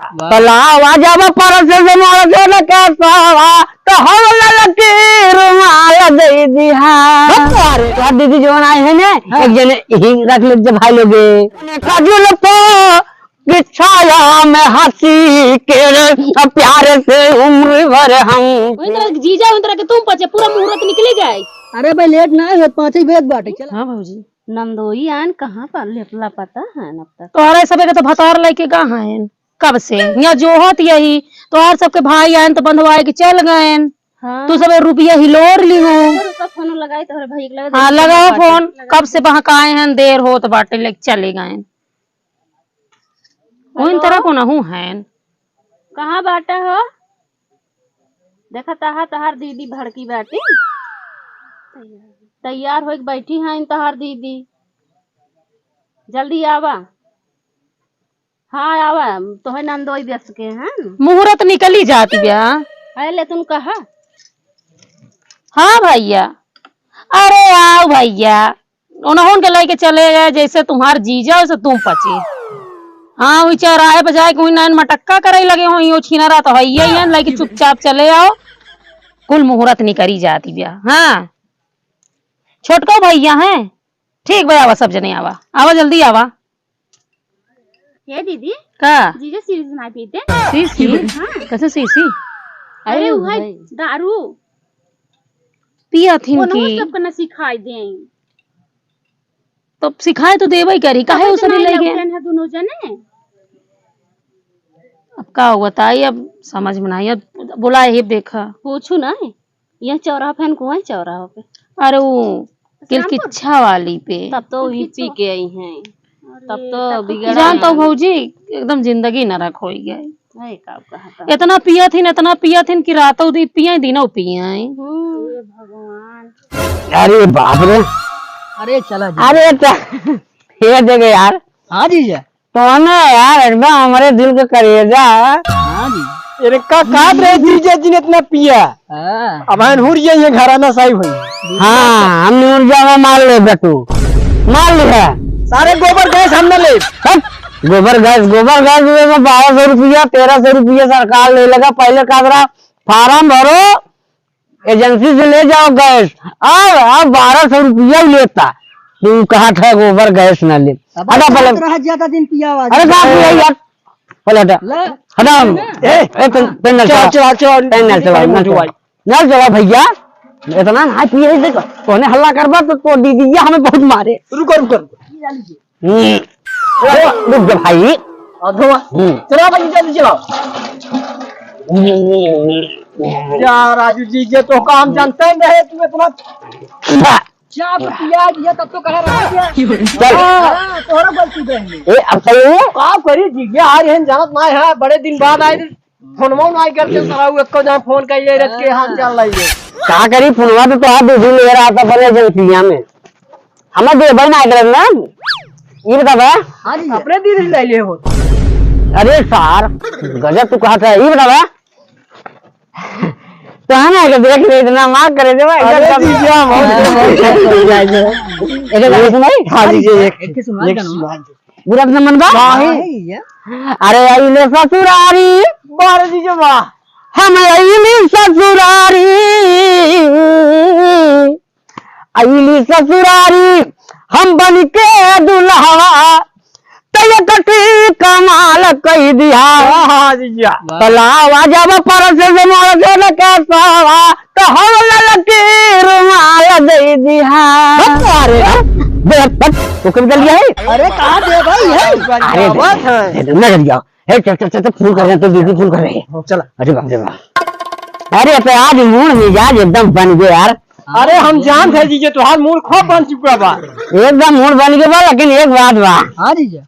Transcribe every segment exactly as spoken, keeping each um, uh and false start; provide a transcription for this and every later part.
वाह। तलावा जब परस से मोर जोन के सावा, तो हम ललकी रुमाल दे दिहा। बस तोहरे, तोहर दीदी जवन आए हैं ने, हाँ। एक जने यहीं रख ले जब भाई लोगे। काजुल पो बिछाया में हंसी के रे, अब प्यार से उम्र भर हम। वही तरह के जीजा, वही तरह के तुम पचे, पूरा मुहूर्त निकली गए। अरे भाई, लेट ना हो, पाँच ही बजत बाटे, चला। हाँ भौजी। नंदोई आन कहाँ पर लेटला पता है अब तक? तोहरे सबे के तो भतार लेके गा हैं कब से, यहाँ जो होत यही, तोहर सबके भाई आन तो बंधवाए के चल गए। हाँ। तू सबे रुपया हिलोर ली हो। रुका, फोन लगाई तोहरे भाई के लगे। हाँ, लगाओ फोन। कब से बहकाए हैं, देर होत बाटे, लेके चले गए। उन तरह को नहू हैं। कहाँ बाटा हो? देखा तहा तहार दीदी भड़की बाटी। तैयार होइके बैठी हैं तहार दीदी। जल्दी आवा। हाँ, आवा, तोहे नंदोई बेस के हैं। मुहूर्त निकली जात बिया। है ले तुम कहा। हाँ भैया, अरे आओ भैया, उन्हों के लेके चले गए, जैसे तुम्हार जीजा वैसे तुम पचे। हाँ, वही चौराहे पे जाए कोई नाइन मटक्का करे लगे हो, यो छीना रहा तो है ये, ये लेके चुपचाप चले आओ, कुल मुहूर्त निकली जाती बिया। हाँ, छोटका भैया हैं, ठीक बा, आवा सब जने आवा, आवा जल्दी आवा। ए दीदी, का? जीजा शीशी ना पीते? शीशी? हाँ। कैसे शीशी? अरे अरे उहे भाई। दारू। पिया थिन कोनो की। सबके ना सिखाई दें। तो सिखाए तो देबे करी, काहे तबे तो उसे नहीं नहीं लगे? लौटन है दोनों जने। अब का बताई, अब समझ में नहीं, अब बोला है देखा। पूछू ना। यह चौराहा पे, इनको वही चौराहा पे। अरे वो किलकिच्छा वाली पे। तब तो वही पी के आई हैं। अरे, तब तो तब तो बिगड़ जान तो गई। भौजी, एकदम जिंदगी नरक हो गई। अरे, का कहा था? इतना पिया थी, इतना पिया थी कि रातों दी पिया, दिनों पिया। हम्म। हे भगवान। अरे बाप रे। अरे चला जी। अरे त-, ये देखे यार। हाँ जीजा। कौन है यार, एकदम हमरे दिल के करेजा। हाँ जी। अरे का, का रे जीजा जी ने इतना पिया? हाँ। अब हम हुर ये, ये घराना साई हुई। हाँ, हम हुर जावा, मार ले बेटू, मार ले। सारे गोबर गैस हम ना ले। हट, गोबर गैस, गोबर गैस में बारह सौ रुपया, तेरह सौ रुपया सरकार ले लगा। पहले का रहा, फार्म भरो, एजेंसी से ले जाओ गैस। अब, अब बारह सौ रुपया ही लेता। तू कहा था गोबर गैस ना ले। अब हटा पहले। रहा ज्यादा दिन पिया हुआ अरे जी। बाप रे यार। पहले हटा। ले। हटा। ए, ए, पेन, पेन नल चला, चला। चला, चला, पेन नल चला, पेन नल चला। उठवाई। नल चला भैया। इतना ना पिए ही देखो। तोने हल्ला करबा तो, तो दीदिया हमें बहुत मारे। रुको, रुको, रुको। हम्म। ओ, रुक जा भाई। अधवा। हम्म। चला भाई, जल्दी चला। हम्म। या राजू जी, ये तो काम जानते ही नहीं, तू इतना बा- जा पिया दिया, तब तो कह रहा है। चल। हाँ, तोहरा गलती बहन। ए, अब सही है? का करी जी, ये आ रहे हैं, जानत ना है, बड़े दिन बाद आए थे। फोनवा ना करते, साला, वो एको जहाँ फोन कइले रह के हाल चाल लाइए। का करी, फोनवा तो तोहार दीदी ले रहा था अपने एजेंसिया में। हमें देबे ना करत ना। ये बतावा। हाँ जी। अपने दीदी ले लिए हो। अरे सार, गजब तू कहा था, ये बतावा। तो है ना कि देख ले, इतना मार करे देवा, अरे एकदम जी, क्या बात है, बहुत, बहुत, बहुत, बहुत। इधर देखो भाई। हाँ जी, जी, एक, एक सुना एक दो। सुना दो। बुरा तो मन बा? नहीं। अरे आइले ससुरारी। बारह जी के बा। हम आइले ससुरारी। आइले ससुरारी। हम बन के दुल्हवा। तय कटी कमाल कई दिहा। हाँ, हाँ, जी, जी। वाह। तलावा जब परस से मोर जोन के सावा। तो हम ललकी रुमाल दे दिहा। बस, अरे, बे, बस, तू कब चल गया है? अरे, कहाँ दे भाई है? अरे, क्या बात है? दे, दे, मैं चल गया। हे, चल, चल, चल, चल, फोन कर रहे हैं, तो दीदी फोन कर रहे हैं। हाँ, चला। अरे बाप रे बाप। अरे, तो आज मूड मिजाज एकदम बन गया यार। अरे, हम जान थे जीजे, तोहार मूड खूब बन चुका बा। एकदम मूड बन गया बा, लेकिन एक बात बा। हाँ जीजा।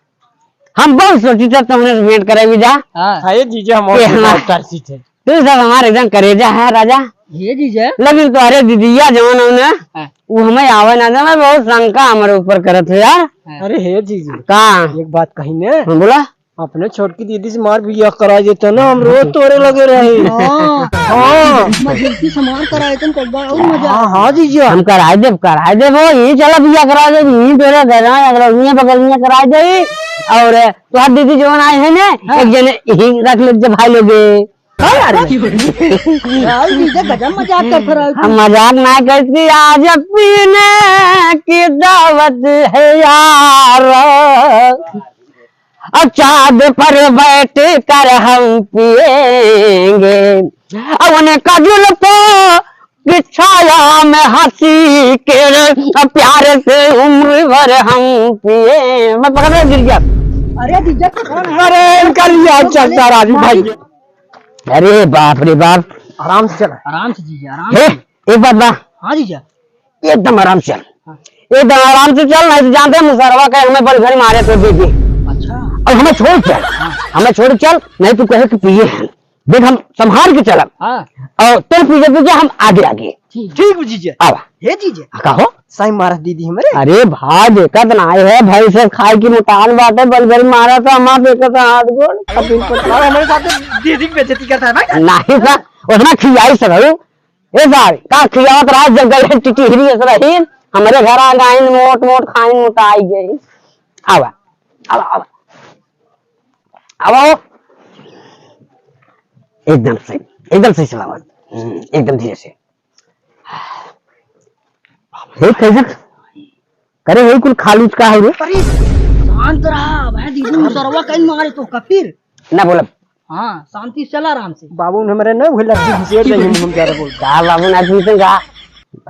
हम बहुत सोची था तुमने भेंट कराई जा। हाँ। हाँ, ये जीजे हम और ये हमार- बहुत तरसी थे। तू सब हमारे एकदम करेजा है राजा। ये जीजा। लेकिन तोहरे दीदिया जवन हो ना, हाँ। वो हमें आवे ना दे, हमें बहुत शंका हमारे ऊपर करत है यार। हाँ। अरे हे जीजी। का? एक बात कही ने। हाँ, बोला। अपने छोटकी दीदी से मार बियाह करा देते ना, हम रोज तोरे लगे रहे। हाँ। हाँ। मजबूती से मार कराए तन कई बार और मजा हाँ, आए। हाँ जीजा। हम कराए देब, कराए देब हो, यहीं चला बियाह करा देब, यहीं तोरे घर में, अगला, यहीं बगल में कराए देब। और तोहार दीदी जवन आए हैं ना, हाँ। एक जने ही रख ले जब भाई लोगे। हाँ यार। राहुल जी, ये गजब मजाक करत रहा है। हम मजाक ना करती, आज पीने की दावत है यार। और चाँद पर बैठ कर हम पिएंगे, और उनका जुल्फों की छाया में हँसी के, और प्यार से उम्र भर हम पिए। मैं पकड़ रहा, गिर गया। अरे जीजा, कौन है? अरे इनका लिया चलता राजू भाई। अरे बाप रे बाप। आराम से चला। आराम से जीजा, आराम हे, से। एक बात बा। हाँ जीजा। एकदम आराम से चल। हाँ। एकदम आराम से चल, नहीं तो जानते हैं मुसरवा के हमें बल घड़ी मारे तो दे दे। अच्छा। अब हमें छोड़ चल, हाँ। हमें छोड़ चल, नहीं तो कहे कि पिए हैं। देख हम संभाल के चलब। हाँ। और तेरे पीछे पीछे हम आगे आगे। ठीक। ठीक बा जीजा। आवा। हे जीजा। हाँ, का हो? साई मारत दीदी हमरे। अरे भाई देखत ना आए है, भाई से खाए की मुटान बात है, बल घड़ी मारा तो हमार देखत हाथ गोड़। अब इनको अब हमारे साथ दीदी की बेइज्जती करता है भाई। नहीं सा, उतना खियाई से रहू। ए सार, का खियावत रहा जब गए टिटिहरी अस रही, हमरे घर आ गइन मोट मोट खाइन मोटाई गई। आवा, आवा, आवा। आवा। एकदम सही, एकदम सही सलामत। हम्म, एकदम धीरे से। हे कैसे? करे हे कुल खालूच का है रे? अरे शांत रहा, भाई दीदी मुसरवा कहीं मारे तो का फिर। ना बोलब। हाँ, शांति से चला आराम से। बाबू ने हमारे ना वही लड़की घुसेड़ रही है, हम जा रहे बोल। का बाबू ना तुमसे का?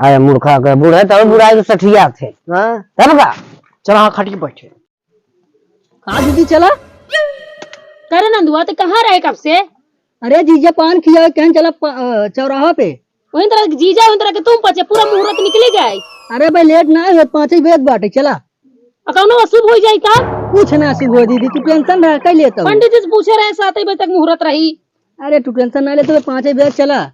अरे मूर्खा के बूढ़े तो बुढ़ाई के सठिया थे। हाँ। तब का? चला हाँ, खटिया बैठे। का दीदी चला? करे नंदुआ, ते कहाँ रहे कब से? अरे जीजा पान खिया कहन चला प-, अ, चौराहा पे। वहीं तरह जीजा, वहीं तरह के तुम पचे, पूरा मुहूर्त निकली गए। अरे भाई लेट ना हो, पाँच ही बजत बाटे, चला। आ कौनो अशुभ हो जाई तब? कुछ ना अशुभ हो दीदी, तू टेंशन रहा, कई लेता हूँ। पंडित जी से पूछे रहे, सात ही बजे तक मुहूर्त रही। अरे तू टेंशन ना ले, तो पाँच ही बजे चला।